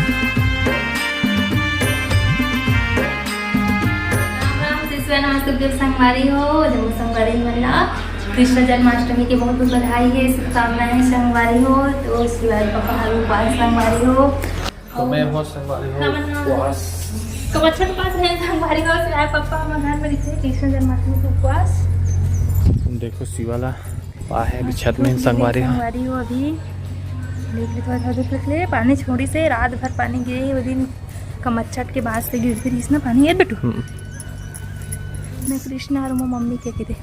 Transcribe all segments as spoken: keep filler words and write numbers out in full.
राम राम, शिशु नमस्ते संगवारी हो, जम्मो संगवारी मन ला कृष्ण जन्माष्टमी के बहुत बहुत बधाई है, शुभकामनाएं संगवारी हो। तो शिवाय पप्पा हर उपास संगवारी हो। तो मैं हो संगवारी हो, हमन उपवास। कमच्छा के पास है संगवारी हो, शिवाय पप्पा हमर घर में रहिथे कृष्ण जन्माष्टमी के उपवास। देखो शिवाला पा है अभी छत में संगवारी हो। संगवारी हो अभी देख ले, थोड़ा थोड़ा देख ले, पानी छोड़ी से रात भर पानी गिरे हे वो दिन। कमच्छट के बाद से गिरते रहिस ना पानी, ए बेटू। हम्म। मैं कृष्णा और मो मम्मी के गिरे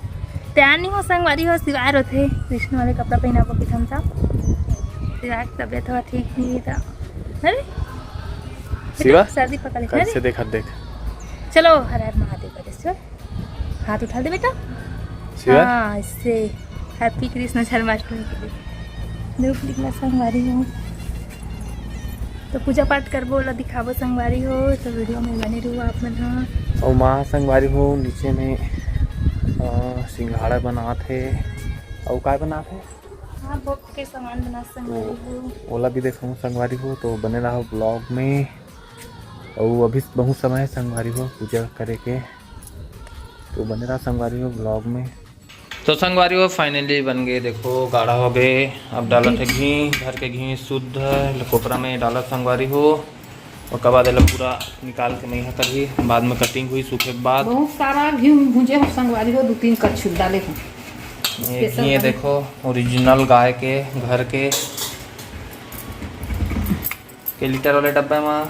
तैयार नहीं हो संगवारी हो, सिवार होथे कृष्ण वाले कपड़ा पहनाबो कि हम सब। सिवार की तबीयत थोड़ा ठीक नहीं है तो, अरे शिवा, सर्दी पकड़ ले, कल अरे। से देख, देख। चलो, हर हर महादेव करे, चल। हाथ उठा दे बेटा। शिवा? हाँ, इससे। हैप्पी कृष्ण जन्माष्टमी के लिए। धूप निकला संगवारी हो, तो पूजा पाठ करबो, ओला दिखाबो संगवारी हो, तो वीडियो में बने रहो आप मन ह। अउ माँ संगवारी हो, नीचे में, अ, सिंघाड़ा बनात हे। अउ काय बनात हे? हाँ, भोग के सामान बनात संगवारी हो। ओला भी देखाहूँ संगवारी हो, तो बने रहो ब्लॉग में। अउ अभी बहुत समय है संगवारी हो पूजा करे के, तो बने रहा संगवारी हो ब्लॉग में। तो संगवारी हो, फाइनली बन गए, देखो गाढ़ा हो गए। अब डालत है घी, घर के घी शुद्ध कोपरा में डालत संगवारी हो। ओकर बाद एला पूरा निकाल के मैं करी, बाद में कटिंग हुई सूखे के बाद। बहुत सारा घी भूजे हो संगवारी हो, दो तीन कच्छुल डाले हो। ये special घी है, बने। देखो ओरिजिनल गाय के, घर के, के लीटर वाले डब्बा में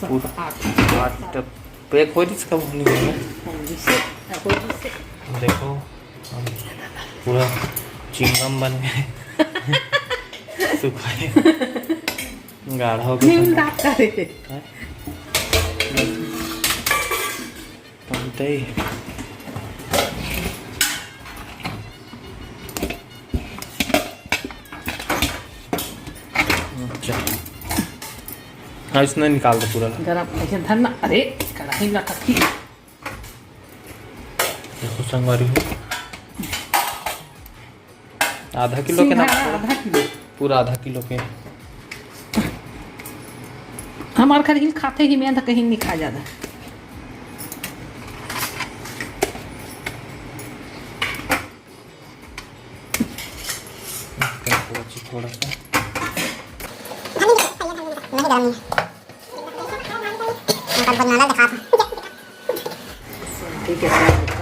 सब पूरा आठ। आठ लीटर पैक हो जिस कब होनी है। हाँ, जिससे, हो जिससे। देखो, हम पूरा चिंगम बन गए। सुखाए। गाढ़ा हो गया। नीम दाग करे। हैं? बनते ही। अच्छा। हाँ, इसने निकाल दो पूरा। गरम, ऐसे धरना। अरे, कढ़ाई लटकी। देखो संगवारी हो। आधा किलो के ना? सिंघाड़ा आधा किलो। पूरा आधा किलो के। हमार घर हिल खाते ही में तो कहीं नहीं खा जाता। थोड़ा सा। नहीं, गरम नहीं है। उनका बनाना दिखा था। ठीक है, सर।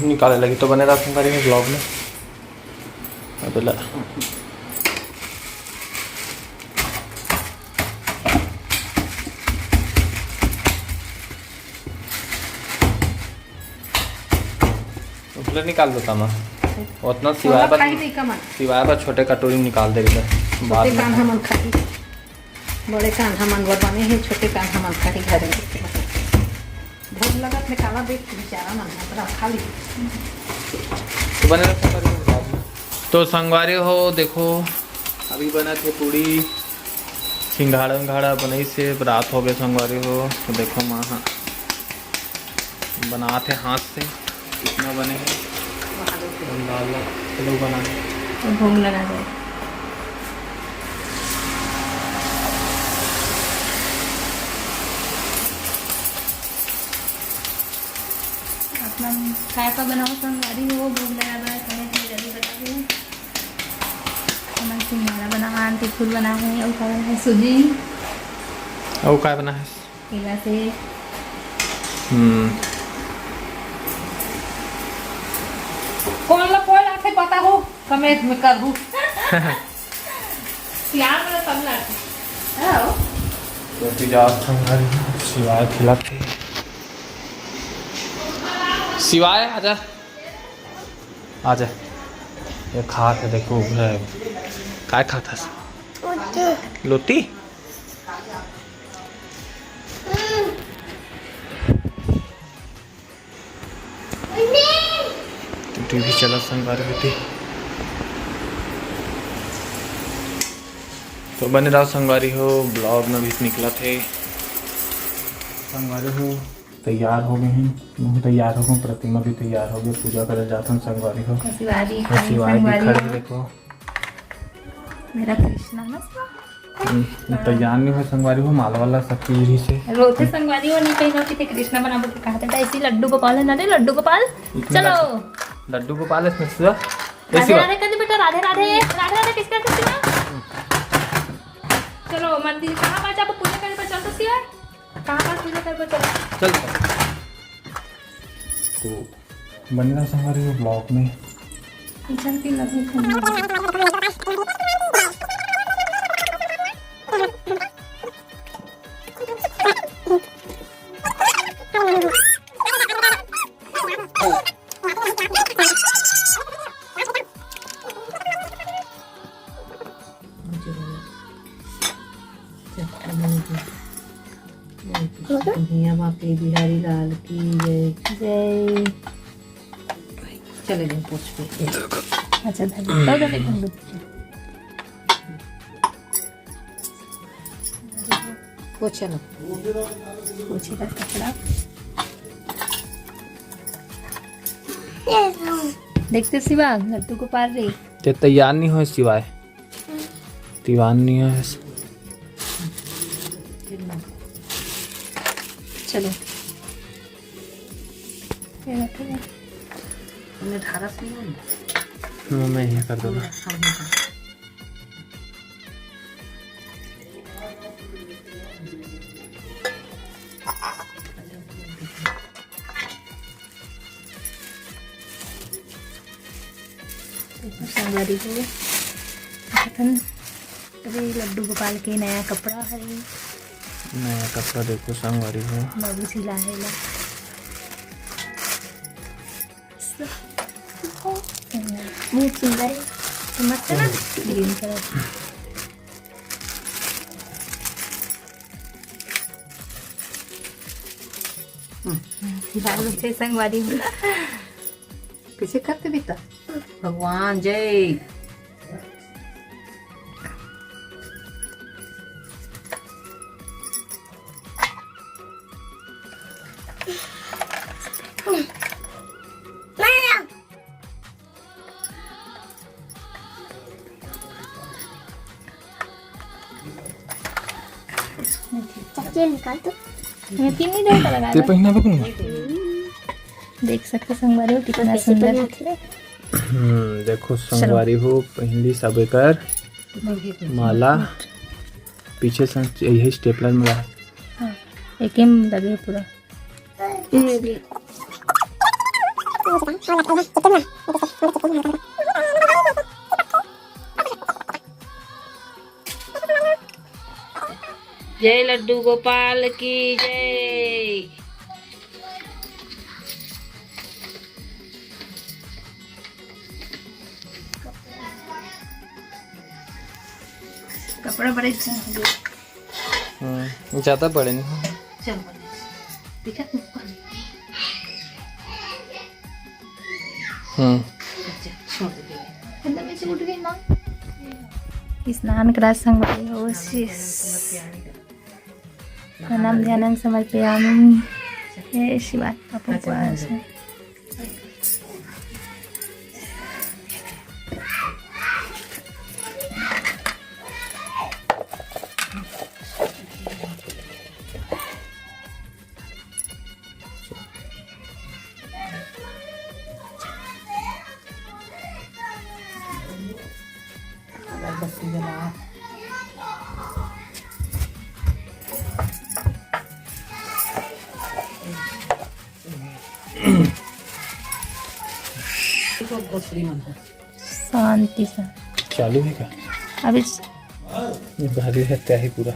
निकाले लगी तो बने रहा संगवारी हो ब्लॉग में। अब ला। उठले निकाल देता मैं। उतना सिवाय खाई पर, नहीं कमन। सिवाय पर छोटे कटोरी में निकाल दे रहे बाद छोटे में। कान हमन खाई। बड़े कान हमन बर बने हे, छोटे कान हमन खाही घरे। भोग लगत ले काला देख बेचारा मन ओकरा खा ली। तो बने रहो संगवारी हो ब्लॉग में। तो संगवारी हो देखो, अभी बनत हे पूड़ी, सिंघाड़ा उंघाड़ा बनई से रात हो गए संगवारी हो। तो देखो माँ हा बनात हे हाथ से, कितना बने हे। हम दाल ला चलो बना दे। तो भोग लगा दे। आप मन काय का बनाओ संगवारी हो, भोग लगा दे, कहे थे जल्दी बता दो। हमन सिंघाड़ा बना है, टिकुर बना है, और का बना है, सूजी। और का बना है? केला से। हम्म। कौन ला कोई लाथे पता हो, कमेंट में करहू। प्यार वाला सब लाथे। आओ। तो पिज्जा संगल शिवाय खिलाते। शिवाय आजा। आजा। ये खा के देखो, उधर है। काय खाता है? लोटी। लोटी? तो टीवी चला संगवारी बेटी। तो बने रहो संगवारी हो, ब्लॉग में भी निकला थे। संगवारी हो, तैयार हो गए हैं, मैं तैयार हो गए, प्रतिमा भी तैयार हो गए, पूजा करे जात हन संगवारी हो। शिवाजी और खड़े शिवाजी भी संगवारी खड़े हो। देखो। मेरा कृष्णा ना। हम्म, तैयार नहीं हुआ संगवारी हो, माला वाला सब चीज ही से। रोते संगवारी हो, नहीं कहीं ना कितने कृष्णा बनाबो के कहा था, ऐसी लड्डू गोपाल है ना रे, लड्डू गोपाल। इतना चलो। लड्डू गोपाल है इसमें से। राधे राधे कर दे बेटा, राधे राधे, राधे राधे किसका किसका? चलो मंदिर कहाँ पर जाबो पूजा करे पर चल तो सिया। कहाँ पर पूजा करे पर चल। चल। तो बने रहो संगवारी हो vlog में। चल के लगे। भैया बापे बिहारी लाल की जय। जय। चले गए पोछ के। अच्छा, धन्यवाद। पोछे लो। पोछे का कपड़ा। देखते शिवा, लड्डू गोपाल रे। ते तैयार नहीं हो शिवाय। दीवान नहीं है। चलो। ये रखो। हमने अठारह सौ नहीं। हाँ, मैं ये कर दूंगा। देखो संगवारी हो, अपन अरे लड्डू गोपाल के नया कपड़ा है। नया कपड़ा देखो संगवारी हो। बाबू सिलाए ला। बहुत सुंदर है। तो मस्त है ना? Green colour. हम्म। बाल बच्चे संगवारी हो। कैसे करते बेटा? भगवान जय। चक्के निकाल तो। ये तीन ही दे लगा ते दो। पहना भी कौन? देख सकते संगवारी हो कितना सुंदर। हम्म, देखो संगवारी हो, पहली सब एकर माला पीछे से यही स्टेपलर में रहा। हाँ, एक ही में लगे पूरा। जय लड्डू गोपाल की जय। कपड़ा बड़े अच्छा है। हम्म, ज्यादा बड़े नहीं। चल बड़े। देखा ऊपर। हम्म। अच्छा, छोड़ दे। अंदर में से उठ गई माँ। स्नान करा संगवारी हो। शीश। प्रणाम ध्यानं समर्पयामि। हे शिवाय, पापों को आशा। अगरबत्ती जला। शांति से। चालू है क्या? अभी ये भारी है, तय ही पूरा।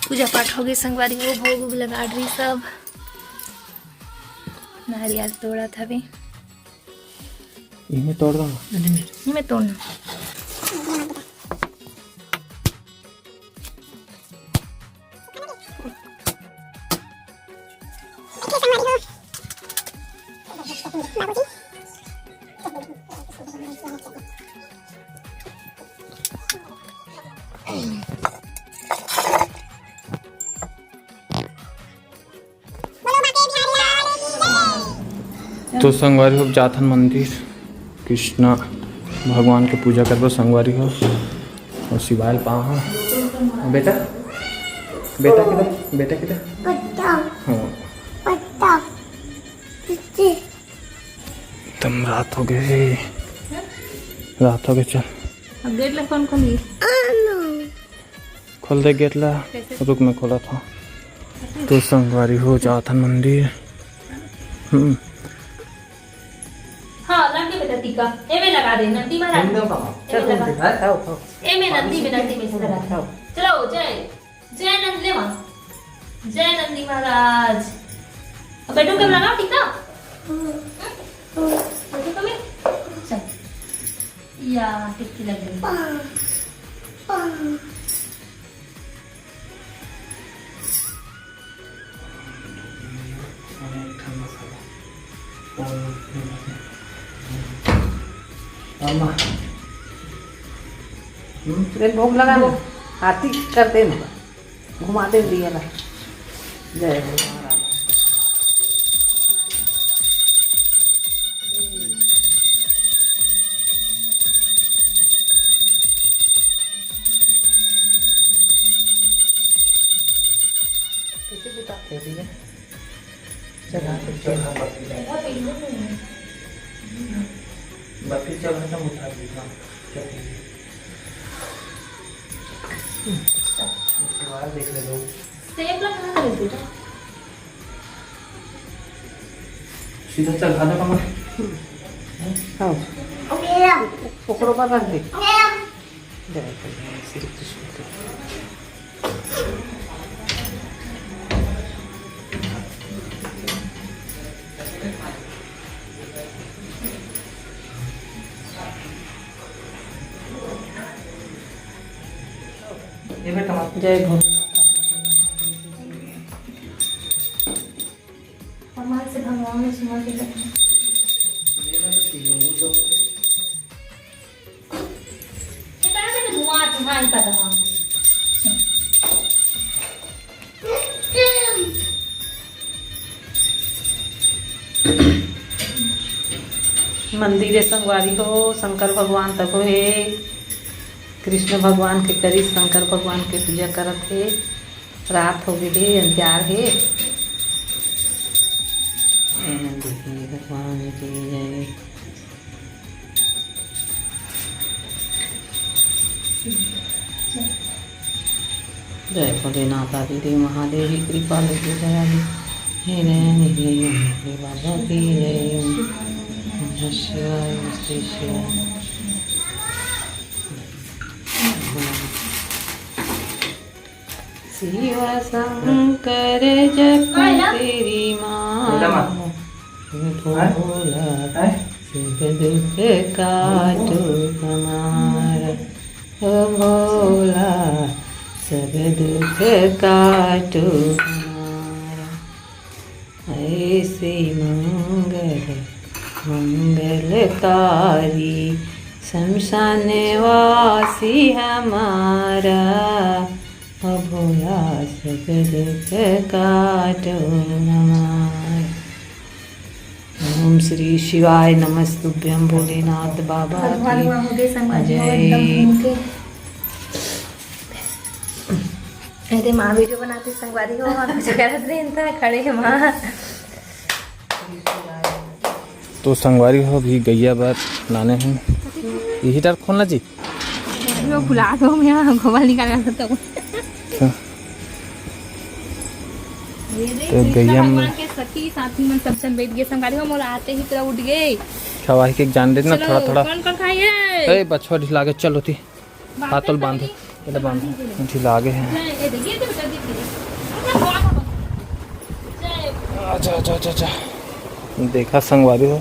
पूजा पाठ हो गे संगवारी हो, भोग उग लगा डरी सब। नारियल तोड़त हवे। इमे तोड़ दो। इमे तोड़ना। तो संगवारी हो, जाथन मंदिर, कृष्णा भगवान के पूजा करबो संगवारी हो। और शिवाय पाँव हा। बेटा, बेटा किधर? बेटा किधर? हाँ। एकदम रात हो गए, रात हो गए। चल, अब गेट ला कौन खोली? खोल दे गेट ला। कैसे? रुक, मैं खोला था। तो संगवारी हो, जाथन मंदिर। हम्म। हाँ, लग गए बेटा टीका। एमे लगा दे, नंदी महाराज। एमे लगा। एमे नंदी में, नंदी में से लगा। चलो, जय, जय नंद ले माँ। जय नंदी महाराज। अब बेटू के लगा टीका। बेटू के में। चल। या, टिक्की लग गई। अम्मा। हम्म? ले भोग लगा दो। आरती कर दे ना। घुमा दे दिया ला। जय हो। कैसे बुताते हैं भैया? चला के चला। बत्ती चल रहा था, उठा दी, हाँ। क्या करेंगे? उसके बाद देख ले लोग। सेब ला कहाँ करे बेटा? सीधा चढ़ा दे कमर। हाँ। ओकरो पर रख दे। जय कल्याण श्री कृष्ण के। जय भोलेनाथ। हमारे से भगवान ने सुना के रखा। ये कहाँ से धुआं आती? हाँ, ये पता, हाँ। मंदिर हे संगवारी हो, शंकर भगवान तको हे, कृष्ण भगवान के करिस, शंकर भगवान के पूजा करत हे। रात हो गे हे, अंधियार हे। ए नंदी भगवान की जय। जय भोलेनाथ आदि देव महादेव की कृपा लगे दया दे। हे नयन हे हे बाबा की जय। नमः शिवाय, नमः शिवाय। शिव शंकर जप तेरी माला, भोला सब दुख काटो हमारा, ओ भोला सब दुख काटो हमारा। ऐसे मंगल मंगलकारी शमशान वासी हमारा, ओ भोला सब दुख काटो हमारा। ओम श्री शिवाय नमस्तुभ्यम भोलेनाथ बाबा भगवान की वहाँ हो गए संगवारी हो, जय। एकदम घूम के। अरे माँ वीडियो बनाते संगवारी हो, हम कुछ करत रहे था, खड़े हैं माँ। तो संगवारी हो, अभी गैया बर लाने हैं। यही डर खोलना जी। वो भुला दो, मैं गोबर निकाल रहा था तो। अच्छा। ये देख, तो कृष्ण गैया में भगवान के सखी साथी मन सब जन बैठ गए संगवारी हो, मोला आते ही पूरा उठ गए। खवाही के जान देना चलो, थोड़ा थोड़ा। कौन कौन खाई है? ए, बछवा ढिला के चल होती। बांध हाथ तो बांध। पहले। ढिला गे हे। अच्छा, अच्छा, अच्छा, अच्छा। देखा संगवारी हो,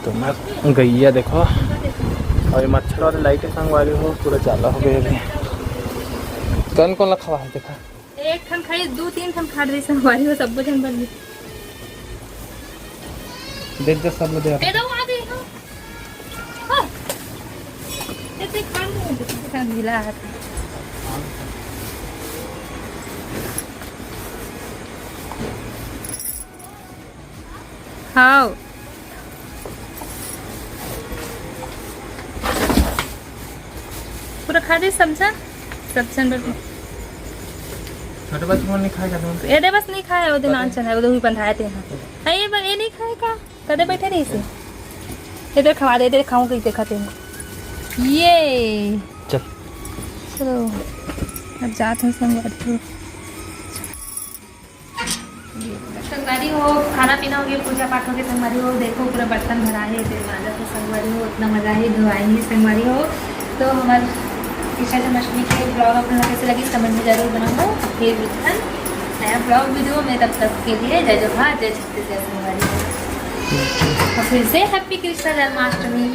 तो मैं गैया देखो, अउ ये मच्छर वाले लाइट हे संगवारी हो, पूरा चाला हो गया अभी। कन कौन ला खवा हे देखा। एक ठन खाई, दू तीन ठन खा रही संगवारी हो, सब्बो झन बर भी। देख दे, सब ला दे। ए दो आ दे, हाँ। हाँ। ए देख, खा ले, देख, ढीला है। हाँ। पूरा खा दे समझा, सब झन बर। छोटे बच्चे मन नहीं खाए जाते हैं। ए दे बस नहीं खाए, वो दिन नान चना, वो भी बंधाए थे यहाँ। हाँ, ये ब-, ये नहीं खाए का? कदे बैठे रही से? इधर खवा दे, इधर खाऊं कहीं देखा तेरे। ये। चल। चलो, अब जात हूँ संगवारी हो। संगवारी हो, खाना पीना हो गया, पूजा पाठ हो गया संगवारी हो। देखो पूरा बर्तन भरा है, इधर मांजा तो संगवारी हो, इतना मजा है, धोआई नहीं संगवारी हो। तो हमारे कृष्ण जन्माष्टमी के ब्लॉग आप लोगों को कैसे लगी, कमेंट में जरूर बनाओ। फिर मिलते हैं नया ब्लॉग वीडियो में, तब तक के लिए जय जोहार, जय छत्तीसगढ़ संगवारी हो। और फिर से हैप्पी कृष्ण जन्माष्टमी।